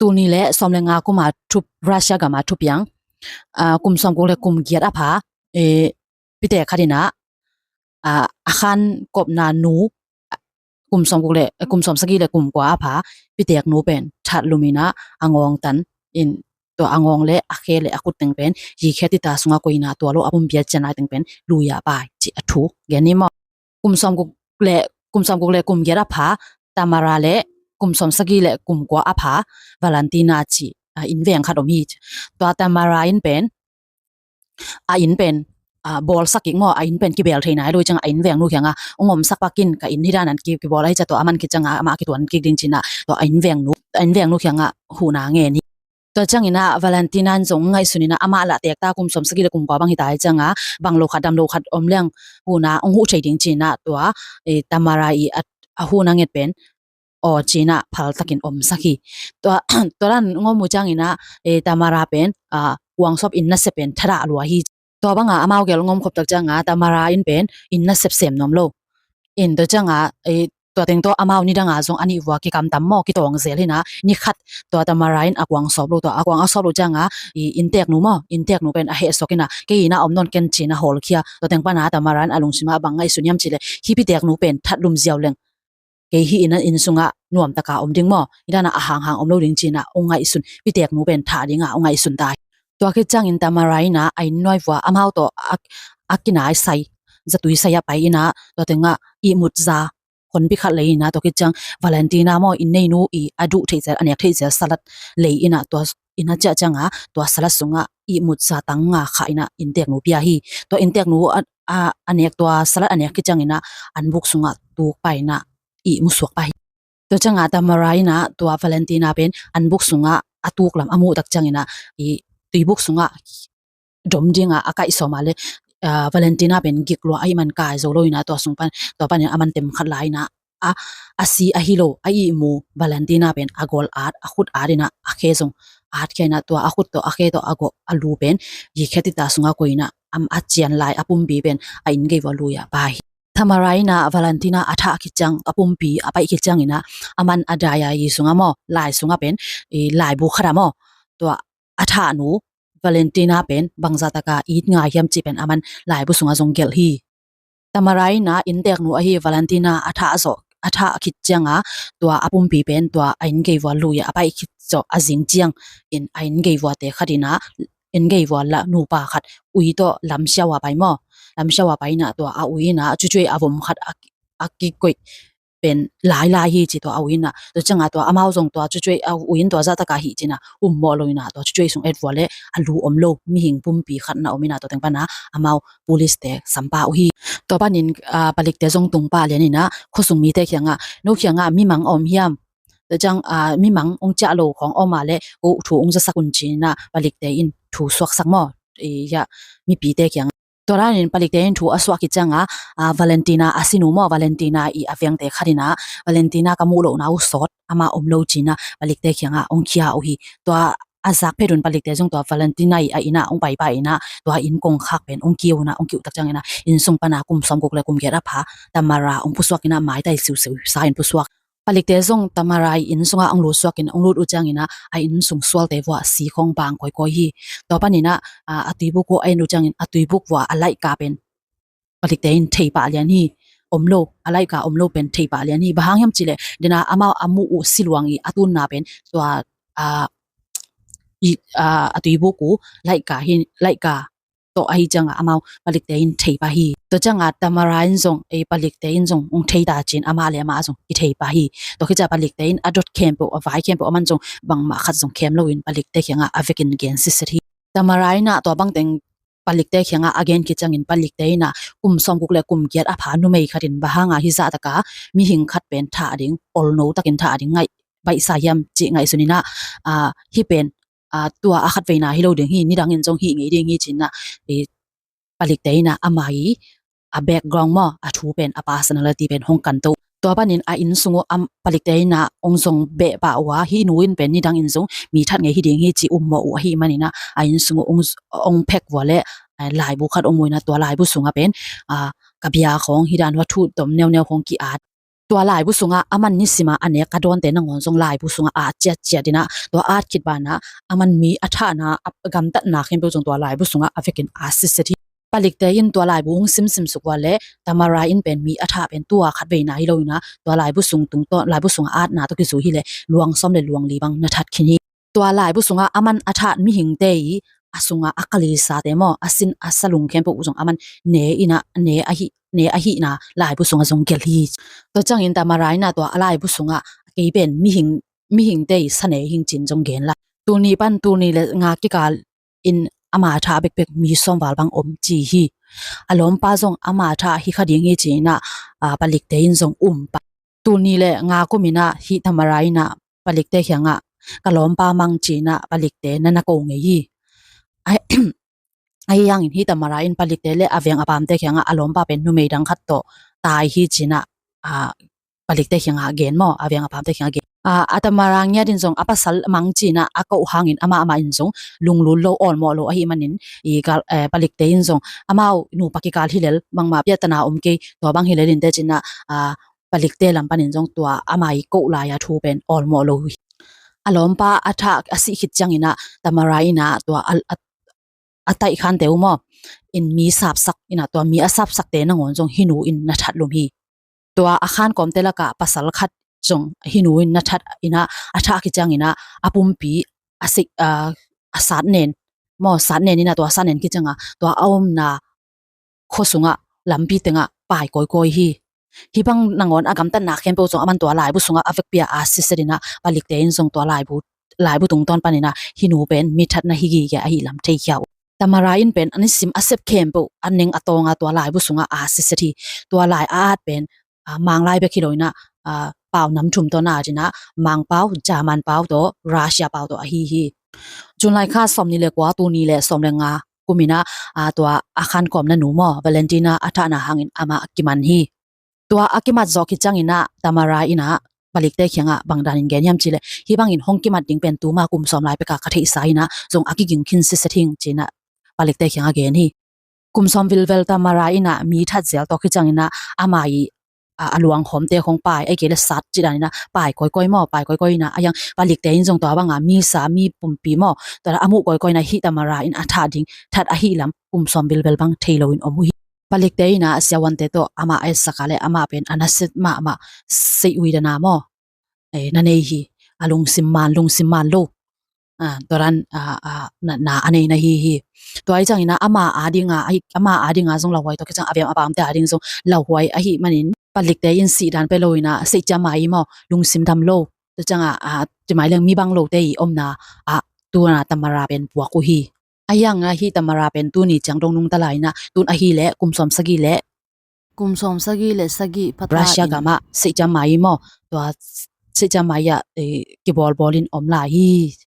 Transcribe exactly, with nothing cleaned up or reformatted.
tul nih le sawm le nga kum a thup, Russia gam a thupiang, aa, kum sawmguk le kum giat a pha, ee, pitek khat in ah, aa, a khan kopna nu, kum sawmguk le, kum sawmsagih le kum kua a pha pitek nu pen thatlum in ah a ngawng tan in, tua a ngawng le a khe le a khut teng pen yikhia tita sungah koih in ah tua lo a pumpi a cian lai teng pen lui-ah pai cih a thu gen ni maw. Kum sawmguk le, kum sawmguk le kum giat a pha Tamara le kum sawmsagih le kum kua a pha Valentina cih, aa, innveng khat om hi. Tua Tamara in pen, a inn pen, aa, bawlsak kik maw, a inn pen kibel thei nai lo hi ciang a innveng nu kiangah, "Ong omsak pak in, ka inn hi dan an ki, kibawl ahi ciang tua a man khit ciangah amah a kituan kik ding," ci-in ah tua a innveng nu, a innveng nu kiangah huhna ngen hi. Tua ciangin ah Valentina in zong ngaihsun in ah amah lah teek ta, kum sawmsagih le kum kua bang hi ta hi ciangah bang lo khat dam lo khat om leng huhna ong huh thei ding ci-in ah tua, ee, Tamara i a, a huhna nget pen aw ci-in ah phaltakin omsak hi. Tua, tua dan ngawm uh ciangin ah, ee, Tamara pen, aa, kuangsawp inn nasep pen thadah lua hi. Tua bangah amau gel ngawm khop tak ciangah Tamara in pen inn nasep sem nuam lo. In tua ciangah, ee, tua teng tawh amau nidangah zong a nih vua kikamtam maw, kitawng zel hi in ah, ni khat tua Tamara in a kuangsawp lo, tua a kuang a sawp lo ciangah, ee, inntek nu maw, inntek nu pen a heh suak in ah, "Kei inn ah om nawn ken," ci-in ah hawlkhia. Tua teng pan ah Tamara in a lungsim ah bang ngaihsun hiam cih leh, "Hih pitek nu pen thatlum ziau leng kei hih inn, inn sungah nuamtaka om ding maw, hih dan ah a hanghang om lo ding," ci-in ah ong ngaihsun, pitek nu pen thah ding ah ong ngaihsun ta hi. Tua khit ciangin Tamara in ah a inn nuai vua amau tawh a, a kinai sai, zatui sai ah pai in ah tua teng ah ihmut za honpi khat lei in ah, tua khit ciang Valentina maw, inn neinu i a duh theih zel, a nek theih zel salat lei in ah, tua inn a ciah ciangah tua salat sungah ihmut za tang nga khah in ah inntek nu pia hi. Tua inntek nu a, a, a nek, tua salat a nek khit ciangin ah anbuk sungah tuk pah in ah ihmu suak pah hi. Tua ciangah Tamara in ah tua Valentina pen anbuk sungah a tuk lam a muh tak ciangin ah, i tuibuk sungah dom dingah a kaih sawm a leh, aa, Valentina pen gik lua ahih man kai zo lo in ah tua sung pan, tua panin a man tem khat la in ah, a, a si ahi lo a ihmu Valentina pen a gol at, a khut at in ah a khe zong at khia in ah tua a khut tawh a khe tawh a gawh a lu pen yikhia tita sungah koih in ah, am, a cian lai a pumpi pen a inn gei vua lui-ah pai hi. Tamara in ah Valentina a thah khit ciang, a pumpi a paih khit ciangin ah a man a diary sungah maw, lai sungah pen, ee, laibu khat ah maw, tua a thah nu Valentina pen bangzah taka it ngai hiam cih pen a man laibu sungah zong gelh hi. Tamara in ah inntek nu ahi Valentina a thah zawh, a thah khit ciangah tua a pumpi pen tua a inn gei vua lui-ah a paih khit zawh a zing ciangin a inn gei vuate khat in ah, inn gei vua la nupa khat ui tawh lamsiau ah pai maw, lamsiau ah pai in ah tua a ui in ah cucuih a vom khat a, a kikoih pen lailai hi ci tua a ui in ah. Tua ciangah tua amau zong tua cucuih a ui in tua zah takah hih ci-in ah um mawh lo in ah tua cucuih sung et vua leh a lu om lo mihing pumpi khat na om in ah tua teng pan ah amau police te sampah uh hi. Tua panin, aa, palikte zong tungpah lian in ah khuasung mite kiangah, "No kiangah mimang a om hiam? Tua ciang, aa, mimang ong ciah lo khawng a om a leh ko thu ong zasak un," ci-in ah palikte in thu suaksak maw, ee, ya, mipite kiangah. Tua danin palikte in thu a suak khit ciangah, aa, Valentina a sinu maw, Valentina i a vengte khat in ah, "Valentina ka muh lohna uh sawt, amah om lo," ci-in ah palikte kiangah ong khia uh hi. Tua a zak phet un palikte zong tua Valentina i a inn ah ong pai pah in ah tua inn kongkhak pen ong kiu in ah, ong kiu tak ciangin ah inn sung pan ah kum sawmguk le kum giat a pha Tamara ong pusuak in ah maitai siusiu sa in pusuak. Palikte zong Tamara i inn sungah ong lut suak in, ong lut uh ciangin ah a inn sung sualte vua si khawng bang kawikawi hi. Tua panin ah, aa, a tuibuk uh a en uh ciangin a tuibuk vua a laihka pen palikte in thei pah lian hi. Om lo, a laihka om lo pen thei pah lian hi. Bang hang hiam cih leh, dena amau a muh uh siluang i a tunna pen tua, aa, i, aa, a tuibuk uh laihka hi, laihka tawh ahi ciangah amau palikte in thei pah hi. Tua ciangah Tamara in zong, ee, palikte in zong ong thei ta ci-in amah le amah zong kithei pah hi. Tua khit ciah palikte in a dot khempeuh, a vai khempeuh a man zong bangmah khat zong khem lo in palikte kiangah a vekin gen sitset hi. Tamara in ah tua bangteng palikte kiangah a gen khit ciangin palikte in ah kum sawmguk le kum giat a pha numei khat in bang hanga hih zah taka mihing khat pen thah ding, olno takin thah ding ngaih baihsa hiam cih ngaihsun in ah, aa, hih pen, aa, tua a khatveina hi lo ding hi, nidangin zong hih ngei ding hi ci-in ah, ee, palikte in ah ama i a background maw, a thu pen, a personality pen hong kanto. Tua panin a inn sung uh, am, palikte in ah ong zong beh pah uh a, hih nu in pen nidangin zong mi that ngei hi ding hi ci um mawh uh ahih manin ah a inn sung uh ong, ong phek vua leh, aa, laibu khat ong mu in ah tua laibu sungah pen, aa, ka bia khawng, hih dan uh a thu tom neuneu khawng ki-at. Tua laibu sungah aman nisima a nek a dawnte nangawn zong laibu sungah a ciatciat inah, tua at khit banah aman mi a thahna, a gamtatna khempeuh zong tua laibu sungah a vekin a siset hi. Palikte in tua laibu hong simsim suk ua le Tamara in pen mi a thah pen tua khat veina hi lo inah, tua laibu sung tungtawn, laibu sungah atna tawh kizui hi le luang sawm le luang li bang na that khin hi. Tua laibu sungah aman a that mihingte i a sungah a kalisate maw, a sin a salung khempeuh zong aman ne inah, ne ahi, ne ahihna laibu sungah zong gelh hi. Tua ciangin Tamara inah tua a laibu sungah kei pen mihing, mihingte i sa ne hing cin zong gen lai. Tuni pan tuni le nga kikal in ama thah bekbek mi sawm val bang om ci hi. A lawmpa zong ama thah hi kha ding hi ci inah, a, palikte in zong um pah. Tuni le nga kum inah hih Tamara inah palikte kiangah ka lawmpa mang ci inah palikte na na ko ngei hi. Ahi, ahi hangin hih Tamara in palikte le a veng a pamte kiangah a lawmpa pen numei dang khat tawh tai hi ci inah, a, palikte kiangah gen maw, a veng a pamte kiangah gen. A, a Tamara ngiat in zong a pasal mang ci inah a koh hangin amah amah in zong lunglut lo, awlmawh lo ahih manin i gal, eh, palikte in zong amau nupa kikal hi lel, bangmah piahtana om kei, tua bang hi lel inteh ci inah, a, palikte lam panin zong tua ama i koh lai-a thu pen awlmawh lo hi. A lawmpa a thah a sih khit ciang inah Tamara inah tua a, a, a taihkhante uh maw, in mi sapsak inah tua mi a sapsakte nangawn zong hih nu in na that lum hi. Tua a khankawmte lakah pasal khat zong hih nu in na that inah, a thah khit ciang inah a pumpi a sik, a, a satnen maw, satnen inah tua satnen khit ciangah tua a omna khua sungah lampi tengah pai kawikawi hi. Hih bang nangawn a gamtatna khempeuh zong aman tua laibu sungah a vekpi-a a siset inah palikte in zong tua laibu, laibu tungtawn pan inah hih nu pen mi thatna hi gige ahih lam theikhia uh. Tamara in pen a nisim a sep khempeuh a neng a tawnga tua laibu sungah a siset hi. Tua lai a at pen, a, Manglai bek hi lo inah, a, pau nam thum tawh na at inah Mangpau, German pau tawh, Russia pau tawh ahi hi. June lai kha sawmnih le kua, tuni le sawm le nga kum inah, a, tua a khankawmna nu maw, Valentina a thahna hangin amah kiman hi. Tua a kimat zawh khit ciang inah Tamara inah palikte kiangah bang danin gen hiam cih leh, hih bangin hong kimat ding pen tuma kum sawm lai peka ka theihsa inah zong a kiging khin siset hing ci inah palikte kiangah gen hi. Kum sawm vilvel Tamara inah mi that zel tawh khit ciang inah ama i, a, a luanghawmte khong pai, ei kei le sat cih dan inah pai kawikawi maw, pai kawikawi inah a hiang palikte in zong tua banga mi sa, mi pumpi maw, tua a muh kawikawi inah hih Tamara in a thah ding that ahih lam kum sawm vilvel bang thei loin om uh hi. Palikte inah a siavuante tawh amah a etsak a le amah pen a nasia mahmah seih ui dana maw, eh, na nei hi. A lungsim man, lungsim man lo, a, tua dan, a, a, na, na a nei na hi hi. Tua ahih ciang inah ama a dinga, ahi, ama a dinga zong lauhuai tawh khit ciang a veng a pamte a ding zong lauhuai ahih manin palikte in sih dan pia lo inah seih ciam mai maw, lungsim dam lo. Tua ciangah, a, ci mai leng mi bang lote i omna ah tuna Tamara pen puak uh hi. A hiang a hih Tamara pen tuni ciang dong nungta lai inah, tun ahih leh kum sawm sagih le, kum sawm sagih le sagih pha ta Russia in gamah seih ciam mai maw, tua seih ciam mai ah, eh, kibawlbawl in om lai hi.